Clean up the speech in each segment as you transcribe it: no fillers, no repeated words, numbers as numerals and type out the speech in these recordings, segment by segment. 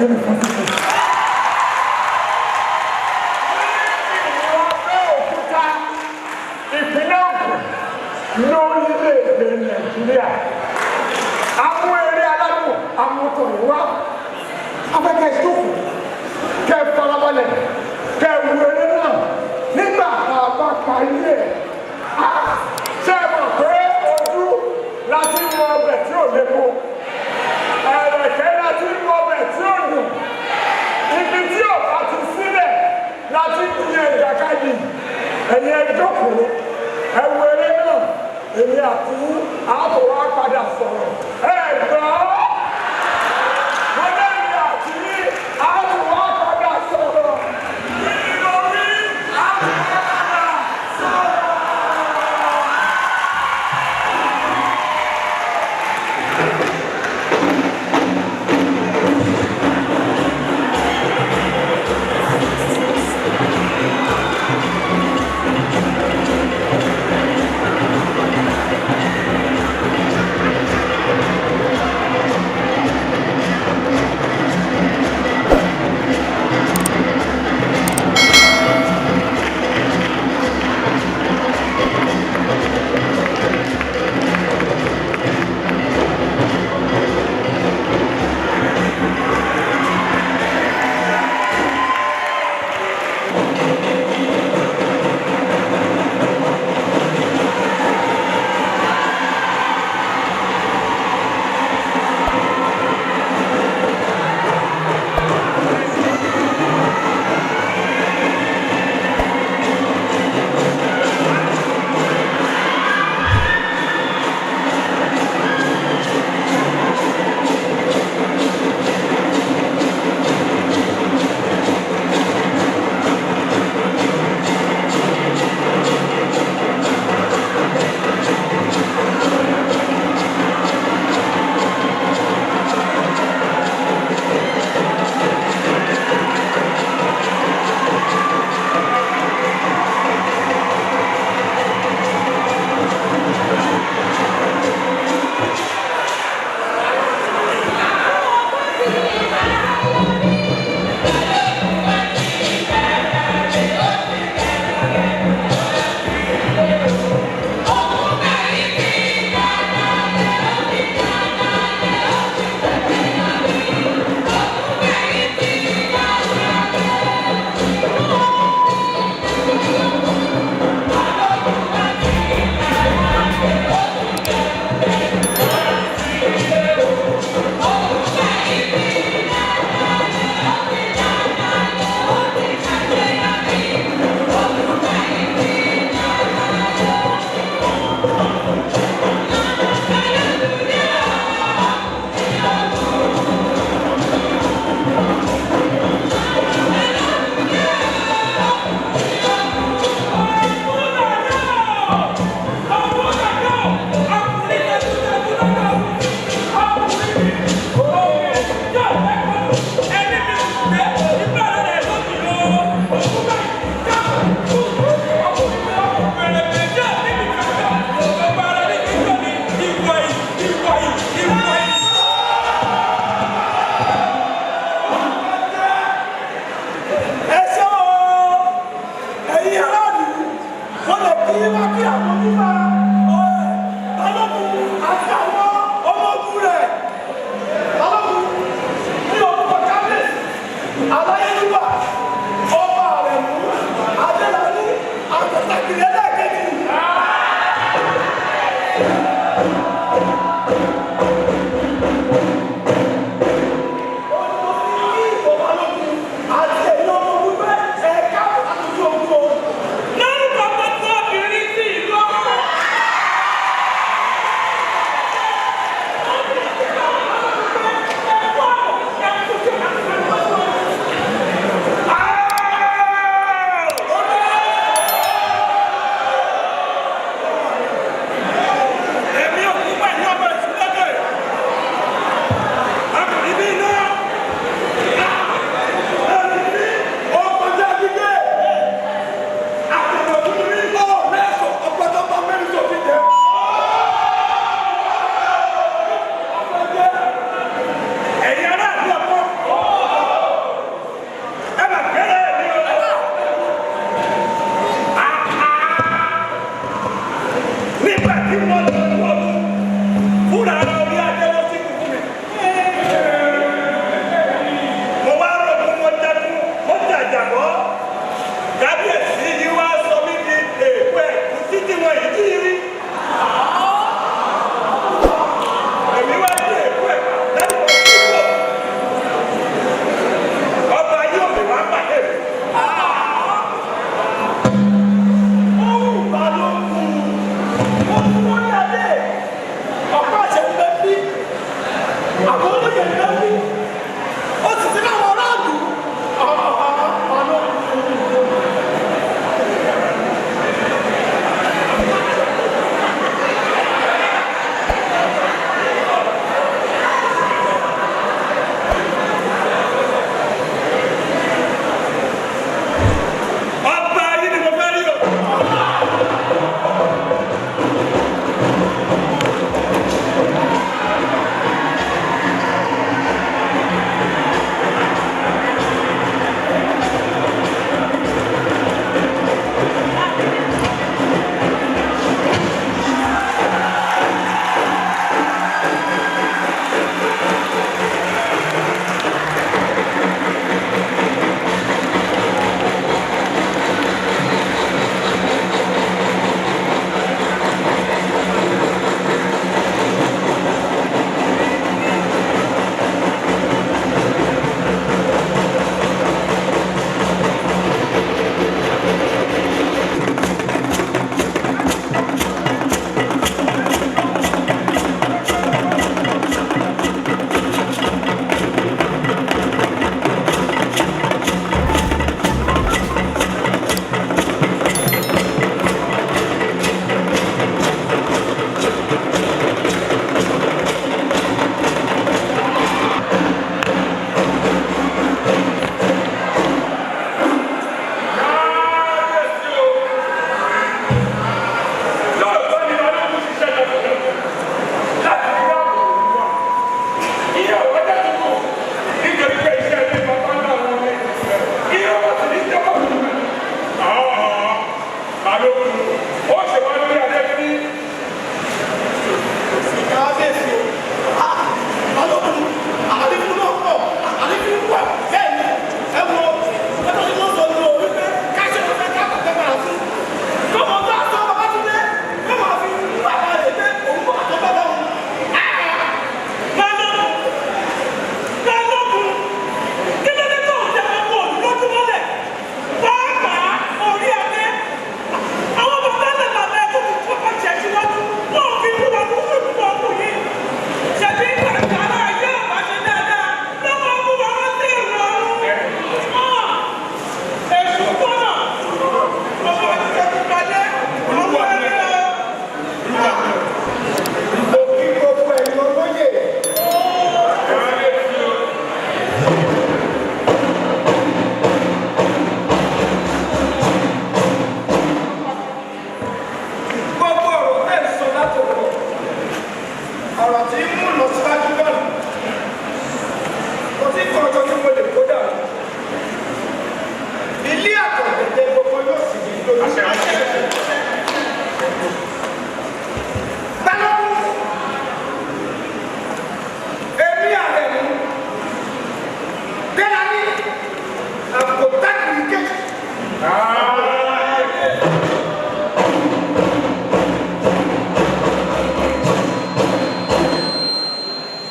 University. Ìlú Abẹ́òkúta, ìpínlẹ̀ Ògùn, lórílẹ̀-èdè Nàìjíríà. Àwọn eré aládùn amútọ̀rọ̀ wá. Afẹ́kẹ́ jókòó, kẹ́ farabalẹ̀, kẹ́ wo eré náà. Nígbà tá a bá parí ẹ̀, á ṣe mọ̀ pé ojú láti mọ ọbẹ̀ tí ò lépo. Ẹ̀rẹ̀kẹ́ láti mọ ọbẹ̀ tí ò dùn. Ibi tí ò bá ti sílẹ̀ láti jiyàn ìjàkadì. Ẹ̀yin ẹ jókòó, ẹ wo eré náà, èmi àti ààbò wa padà sọ̀rọ̀. Ẹ gbọ́, mo lẹ́yìn àti ààbò wa padà sọ̀rọ̀. Ìròrí ààbò wa padà sọ̀rọ̀.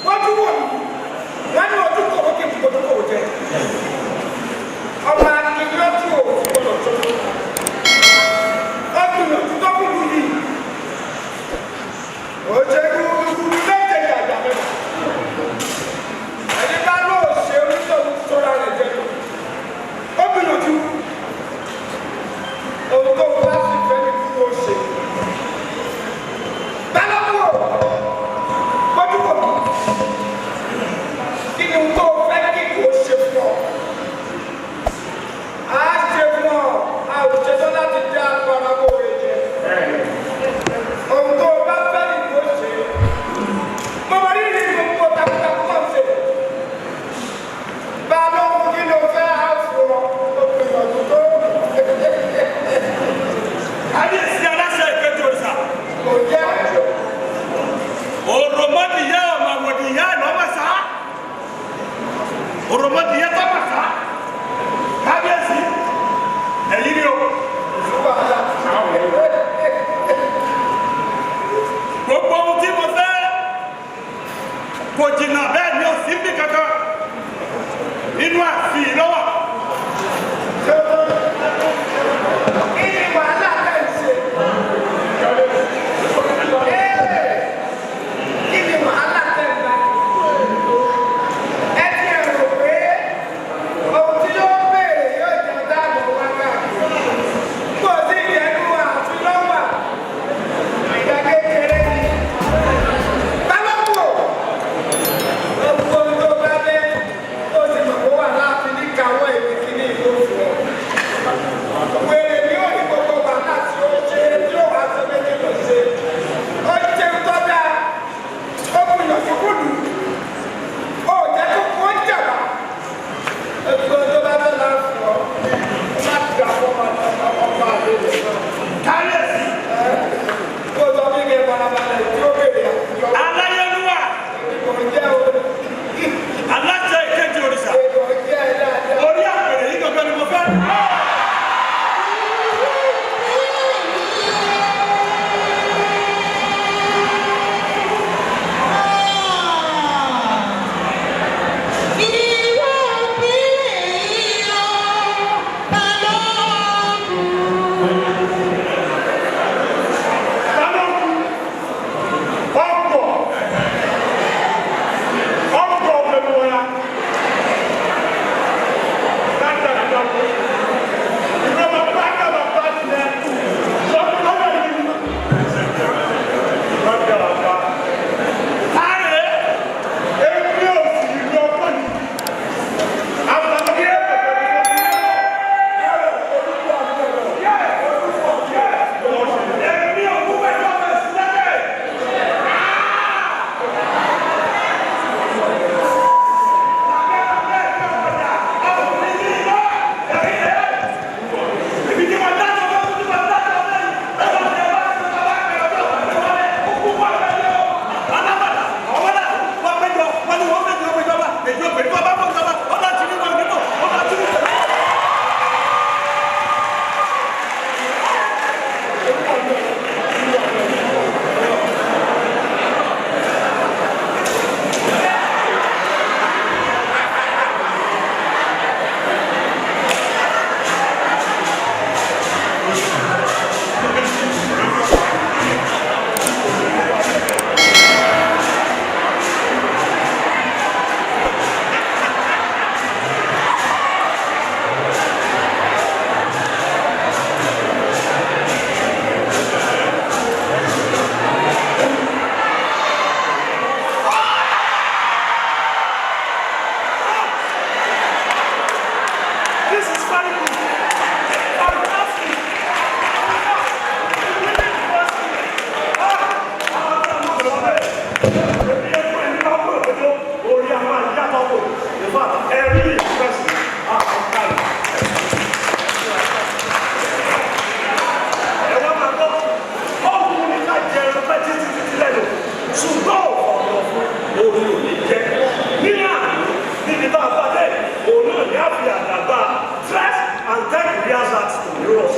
Wọ́n tún wọ̀ mí, wọ́n ní ojú kòwó kí n fojú kòwó jẹ. Ọmọ akínyọ́ tí ò fi gbọdọ̀ tó. Ó gbìyànjú tó kúrú yìí. Ó ṣe gúrúgúrú méje yàyà mẹ́fà. Ẹni bá lóò ṣe onítọ̀hún sọ́ra rẹ̀ jẹ. Ó gbìyànjú. Ohun tó bá sì fẹ́ ni kí wọ́n ṣe. Bálọ́kù ò gbójú kò mí. Kí ni ohun tó fẹ́ kí kò ṣe fún ọ? A ṣe fún ọ, a ò ṣetán láti dá agbára rẹ jẹ. Ohun tó bá fẹ́ ni kò ṣe. Mo mọ rírì gbogbo takuntakun náà ṣe. Balógun kí ló fẹ́ á fún ọ? Ó gbìyànjú tó. Kábíyèsí aláṣẹ ìkejì òrìṣà. Kò jẹ́ àjọ. Òròmọdìyẹ ọmọwòdìyẹ lọ́mọ̀sá. Òròmọdìyẹ tọ́mọ̀sá. Kábíyèsí, ẹ̀yin ni o. Gbogbo ohun tí mo fẹ́ kò jìnnà bẹ́ẹ̀ ni ò sí bí kankan nínú ààfin lọ́wọ́. Kí ni wàhálà tẹ̀ ń ṣe? Kí ni wàhálà tẹ̀ ń bá? Ẹ ti ẹ̀ rò pé ohun tí yóò béèrè yóò jẹ́ dáàbò wá káàkiri. Kò sí ìyẹnu àti lọ́wà. Ìgbà kékeré ni. Balógun o! Gbogbo ohun tó bá fẹ́ tó sì mọ̀ kó wà láàfin ní kàwọ́ ìwé kíní ìlú fún ọ. Wèrè ni ó ní gbogbo wàhálà tí ó ṣe tí ó wàá sọ méjì lọ ṣe. Ó ṣe ń tọ́ dáa, ó gbìyànjú kùlù, ó jẹ́ kó kó jàmbá. Gbogbo tó bá fẹ́ la fún ọ, má gbà fún ọmọ ọmọ àlejò náà. Kábíyèsí, Kó sọ fún ike farabalẹ̀ tí ó béèrè àtijọ́. aláyélúwà, Kò jẹ́ o, aláṣẹ ìkejì òrìṣà. kò jẹ́ ẹ dáadáa. Orí àpèrè yìí gangan ni mo fẹ́. Balógun, ọ̀pọ̀, ọ̀pọ̀ pẹ̀lú wa. Dáadáa, ìrọ̀lọ́ bá dábàá bá tilẹ̀, lọ́dọ̀ yìí. Lọ́dọ̀ bá. Táyé, Èmi ò sì rí ọkọ yìí. Àwọn ọmọ yẹn èmi ò kú pẹ̀lú ọmọ ìsìlẹ̀. This is very good. Fantastic. Ṣùgbọ́n ọ̀nà fún orí òní jẹ́ ní àná níbi tá a bá dé òun náà ní àfi àdàgbà dress And thank rehearsals to yours.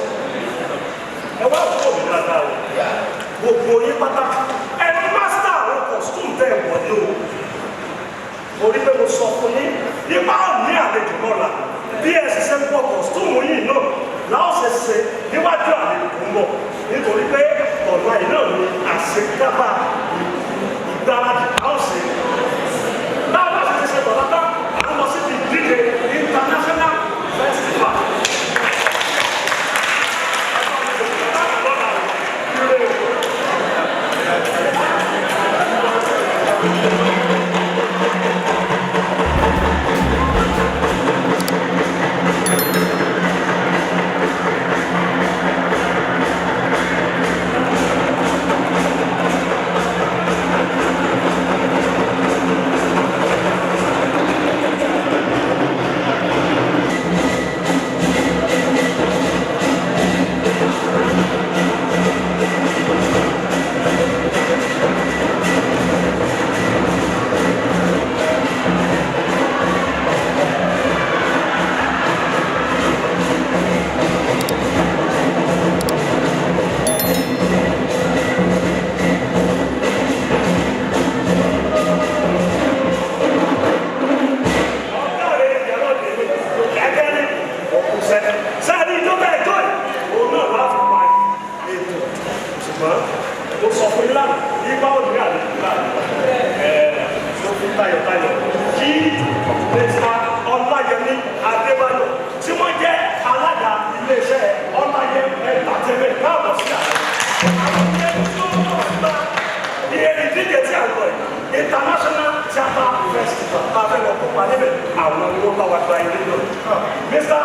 Ẹ wá òkú òbí dáadáa o. Gbogbo yín pátá. Ẹ master àwọn costume tẹ́ ẹ wọ̀ ní o. Mo rí pé mo sọ fún yín nípa òní àlejò lọ́la. Bí ẹ sì ṣe ń wọ costume yìí náà, láò ṣe ṣe níwájú àlejò tó ń bọ̀. Nítorí pé ọ̀nà yìí náà ni àṣekábà ìgbáradì láò ṣe. Bá a bá sì ti ṣe tọ̀lá tán, à ń lọ síbi ìdíje international festival. Ọ̀gáre ìyálòdì ẹgẹ́rì òkùnṣẹ́. Sẹ́ẹ̀rí ìjọba ẹjọ́ yìí, òun náà láti pa ètò. Ṣùgbọ́n mo sọ fún yín lánàá, yípa ò ní àlejò lánàá. Mo fi tayọ̀tayọ̀ kí Mr. Ọláyẹmí Adébáyọ̀ tí wọ́n jẹ́ alága iléeṣẹ́ Ọláyẹmí Entertainment káàbọ̀ sí àná. Àwọn ilé tí ó wọ̀ gba iye ìdíje tí a lọ yìí, International Theatre Festival tá a fẹ́ lọ kópa níbẹ̀, àwọn ni wọ́n bá wa gba ilé náà. Mr.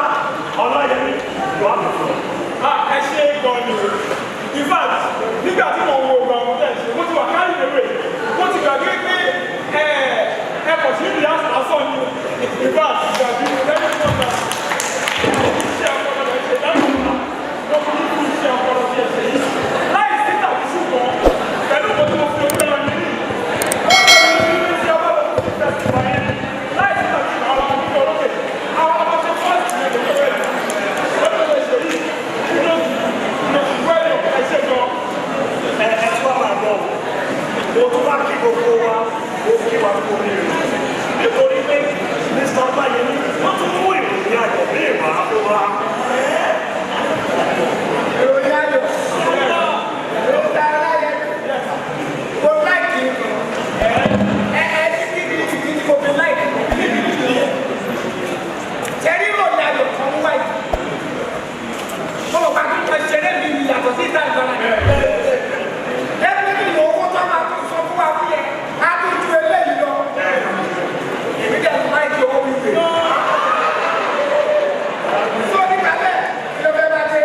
Ọláyẹmí, you have the floor. Ah, ẹ ṣe gan ni o. In fact, nígbà tí mo wo ọgbà ọmọdé ṣe, mo ti wà kárí ìwé, mo ti gbàgbé pé ẹ ẹ kò sí ìyá lásán ni. In fact, gbàgbé lẹ́yìn tó gbà iṣẹ́ ọpọlọ rẹ̀ ṣe láti wà wọ́n fi kú iṣẹ́ ọpọlọ tí ẹ ṣe yìí. Láì sí tàbí ṣùgbọ́n, pẹ̀lú nǹkan tí mo fi ojú ẹran mi rí, wọ́n fi ní ilé iṣẹ́ ọpọlọ tó ti fẹ́ sí wáyé. Láì sí tàbí ṣùgbọ́n, àwọn ọmọ olókè, àwọn ọmọ tó fọ́ọ̀sì ní ẹgbẹ̀rún rẹ̀. Ẹ ẹ tí wàá máa gbọ́ o. Mo tún wá kí gbogbo wa, mo kí wa kú oríire. Nítorí pé Mr. Ọláyẹmí, wọ́n tún mú ìròyìn ayọ̀ ní ìwà fún wa. Ìròyìn ayọ̀. Mr. Ọláyẹmí, mo láìkì ẹ ẹ ní kí ni ìdí tí mo fi láìkì ṣe rí ìròyìn ayọ̀ kan wáyé. Mo mọ̀ pé àtúntò ṣeré mi ìyàtọ̀ sí ìta ìgbàlá. Definitely owó tó máa tún sọ fún wa fún yẹn, á tún ju eléyìí lọ. Èmi dẹ̀ láìkì owó mi pè. Sọ nípa bẹ́ẹ̀ kí ló fẹ́ bá dé?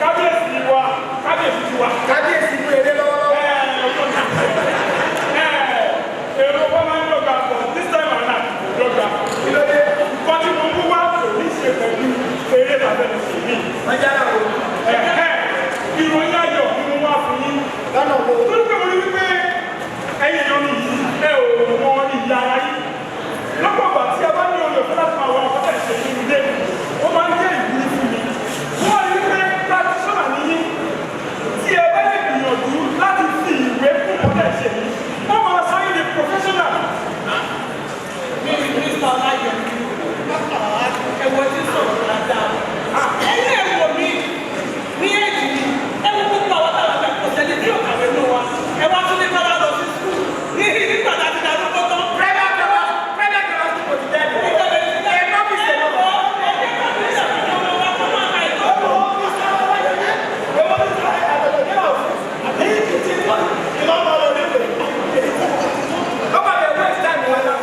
Kábíyèsí wa, kábíyèsí ti wa. Kábíyèsí mú eré lọ́wọ́lọ́wọ́. Èrò wọn máa ń dọ́gba but this time around kò dọ́gba. Kí ló dé? Nǹkan tí mo mú wá kò ní ṣe pẹ̀lú eré tàbí ẹ̀sìn mi. Wọ́n jára wo? Ìròyìn ayọ̀ ni mo wá fún yín. Lọ́nà wo? Torí pé mo rí wípé ẹ̀yin èèyàn mi yìí ẹ ò mọ iyì ara yín. Lọ́pọ̀ ìgbà tí a bá ní oore ọ̀fẹ́ láti máa wọ àwọn ọ̀tá ìṣe nínú ilé, ó máa ń jẹ́ ìwúrí fún mi. Mo wá rí wípé practitioner ni yín. Tí ẹ bá lè gbìyànjú láti fi ìwé kún ọ̀tá ìṣe yìí, ó máa sọ yín di professional. Mr. Ọláyẹmí, ẹ̀wọ̀n ti sọ̀rọ̀ dáadáa. Ẹ̀yin ẹ̀wọ̀n mi ní èjì mi, ẹ̀wọ̀n gbogbo àwọn táwọn afẹ́ kò sẹ́ni tí ò kàwé nù wa. Ẹ wá tún ní ká wá lọ sí skul ní nígbà tá a ti darúgbó tán. Private class, private class kò ti jáde. Ẹ má fi ṣe lọ. Ó bá bẹ̀ waste time wọn lọ.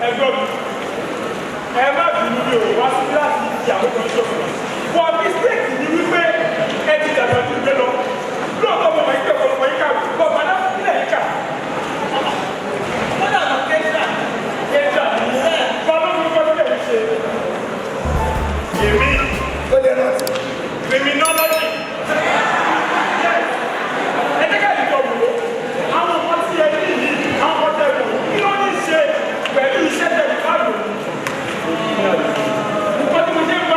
Ẹ gbọ́ mi, ẹ má bínú mi ò wá sí láti fi àwọn kan ṣòfò. But mistake ni wípé ẹ ti dàgbà ju ìgbé lọ. Lóòótọ́ mo mọ̀ yín pé ọ̀pọ̀lọpọ̀ yín kàwé, but madam kílẹ̀ yín kà. Kéjà ni balógun kọ́ sílẹ̀ yìí ṣe. Èmi Ó lè rántí. criminology. Ẹ jẹ́ ká ìjọ wò ó. Àwọn nǹkan tí ẹ ní yìí, àwọn nǹkan tẹ̀ wò, kí ló ní ṣe pẹ̀lú iṣẹ́ tẹ̀ fáàlù? Nǹkan tí mo ṣe ń bá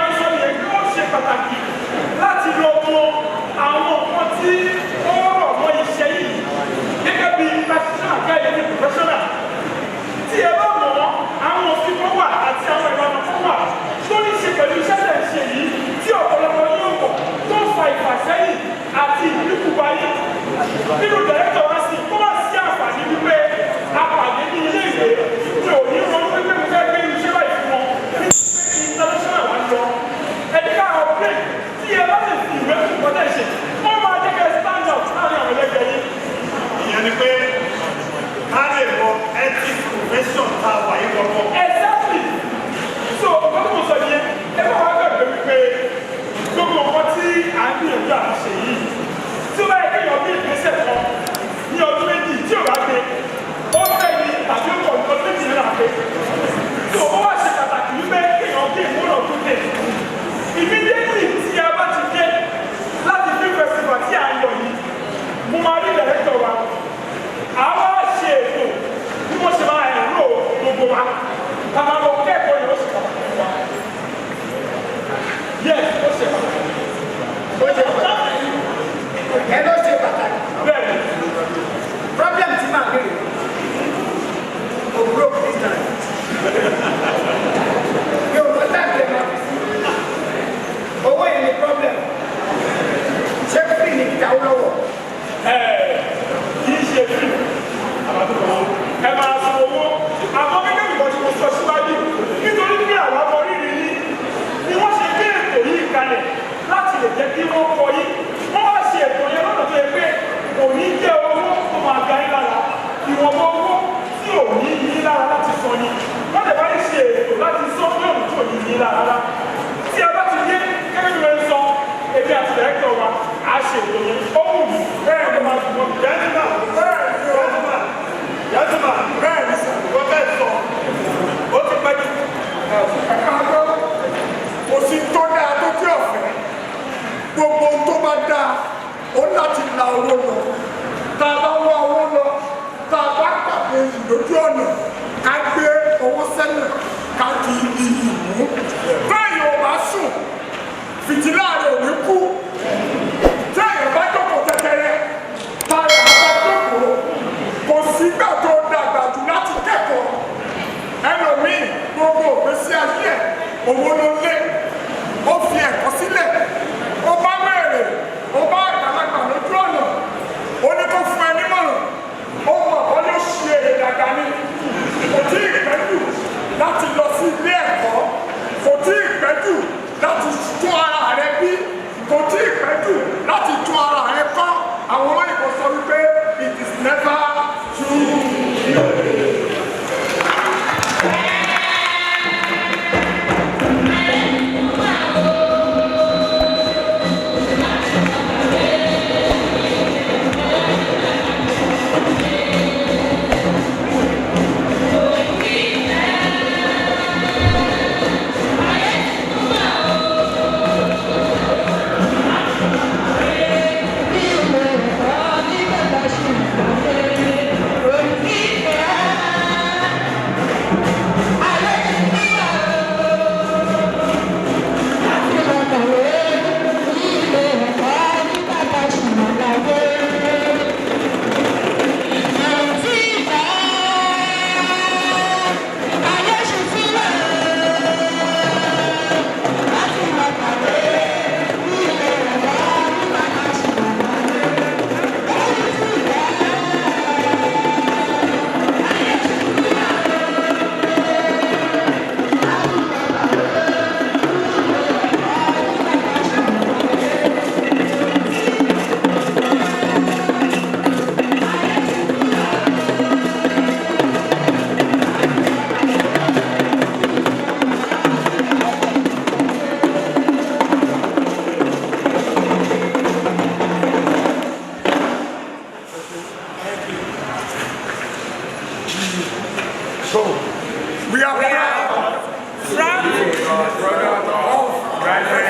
lára. Tí a bá ti dé, gẹ́gẹ́ bí wọ́n sọ, èmi àti dàrẹ́kítọ̀ wa, a ṣe ètò yẹn. Ó wù mí, bẹ́ẹ̀ ló máa dùn mọ́ mi. Gentleman, gentleman, gentleman, Bẹ́ẹ̀ ni sà. wọ́n fẹ́ sọ, ó ti pẹ́ jù. Ẹ̀ka gbọ́, kò sí tó dáa tó tí ọ̀fẹ́. Gbogbo ohun tó bá dáa, ó láti la owó lọ. Tá a bá wá owó lọ, tá a bá pàdé iyì lójú ọ̀nà, ká gbé owó sẹ́lẹ̀, ká di iyì mú. Bẹ́ẹ̀ ò bá sùn, fìtílà rẹ̀ ò ní kú. Téèyàn bá jókòó tẹ́tẹ́rẹ́, táyà bá jókòó, kò sígbà tó dàgbà jù láti kẹ́kọ̀ọ́. Ẹlòmíì gbogbo ògbésí ayé ẹ̀ owó ló lé, ó fi ẹ̀kọ́ sílẹ̀, ó bá wẹ̀rẹ̀, ó bá àgbàlagbà lójú ọ̀nà, ó ní kó fún ẹ nímọ̀ràn, ó mọ̀ ọ́ ló ṣe èrè dàgbà ni. Kò tí ì pẹ́ jù láti lọ sí ilé ẹ̀kọ́, kò tí ì pẹ́ jù láti tún ara rẹ bí, kò tí ì pẹ́ jù láti tún ara rẹ kọ́. Àwọn olóyìnbó sọ wípé it is never too late. So, we are proud. Proud Of